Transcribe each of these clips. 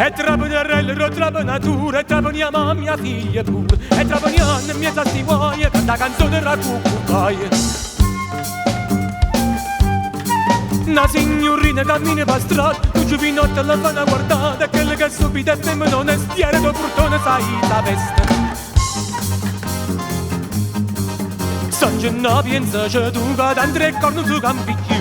E trapanarella, ro trapanatura, e trapania mamma mia figlia pure. E trapanian in mezzo a sti guai, canta canzone ra cuccupaia. Una signorina cammina per strada, un giovinotto la fa una guardata, quella che subito è femmina onesta, do portone sai la veste. San Gennaro pensa c'è tu che tanto e corno tu campi più.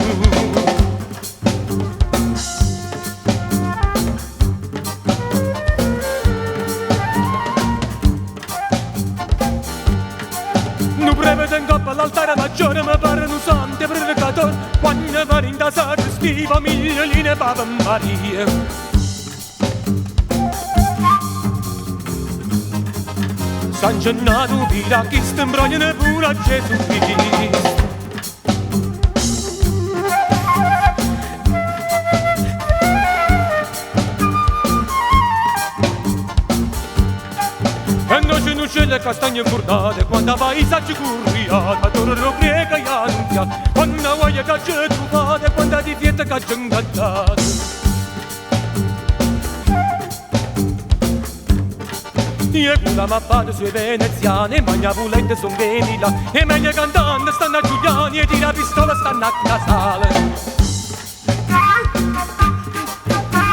Nu prevede in coppa all'altare maggiore, ma pare un santo predicatore, quando va in sacrestia, famiglia linea Papa Maria. San Gennaro vira chi stembrogna pure a Gesù Cristo. E noi non c'è le castagne furnate, quando vai sa ci curriata, torno prega e annunzia, quando vuoi che ci trovate, quando ti fietta che ci incantate. E con la mappata sui veneziani, mangia pulente son Milano, e meglio cantando stanno a Giuliani, e tira pistola stanno a Casale.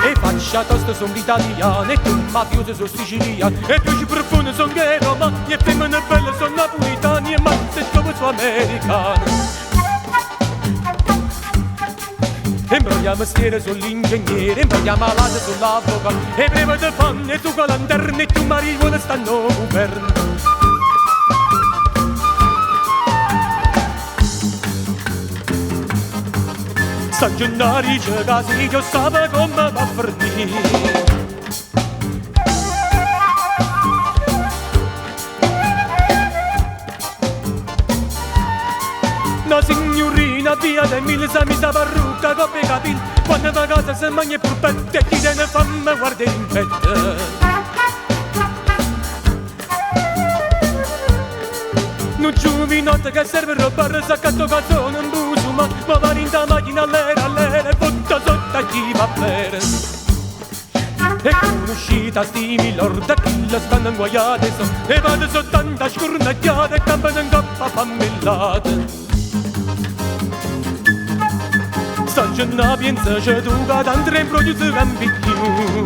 E faccia tosta son l'italiana, e tu mafioso sono siciliano, e più ci profondo son che romani, e femmine belle son napolitani, e mazze come sono americani. E imbrogliamo mestiere sull'ingegnere, imbrogliamo malate sull'avvocato, e prima di fanno e tu con la lanterna, e tu marijuana stanno governo. San Gennaro dice che si io sa come va a finire. Una signorina via dai mille sa mi sa parrucca coppia i capelli, quando va a casa se mangia purpette e chi tiene fame guarda in petto. Non giovinotto che serve a rubare saccato calzone in buso, ma va in da macchina all'era all'era e butta sotto a chi va bene. E conoscita sti milord, chi la stanno inguaiate so, e vado sotto tanta scurnacchiata e campano in coppa fammellate. San Gennaro pensa c'è tu che tanto in produce campi più.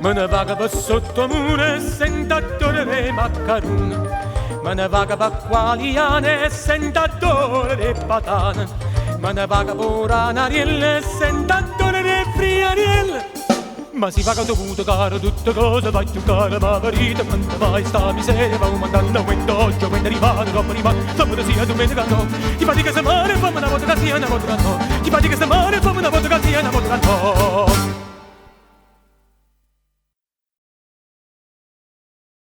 Me ne vaga per sotto muro e sento odore dei maccaroni. Me ne vaga per Qualiane e sento odore dei patane. Me ne vaga per Anarielle e sento odore dei friarielle. Ma si vaga dovuto caro, tutte cose va più cara, ma verità quando vai sta miseria, va mandando quando oggi, quando arrivato, dopo arrivato, sabato sia domenica no. Ti fatica se mare, fammi una volta che sia una volta no. Ti fatica se mare, fammi una volta che sia una volta no.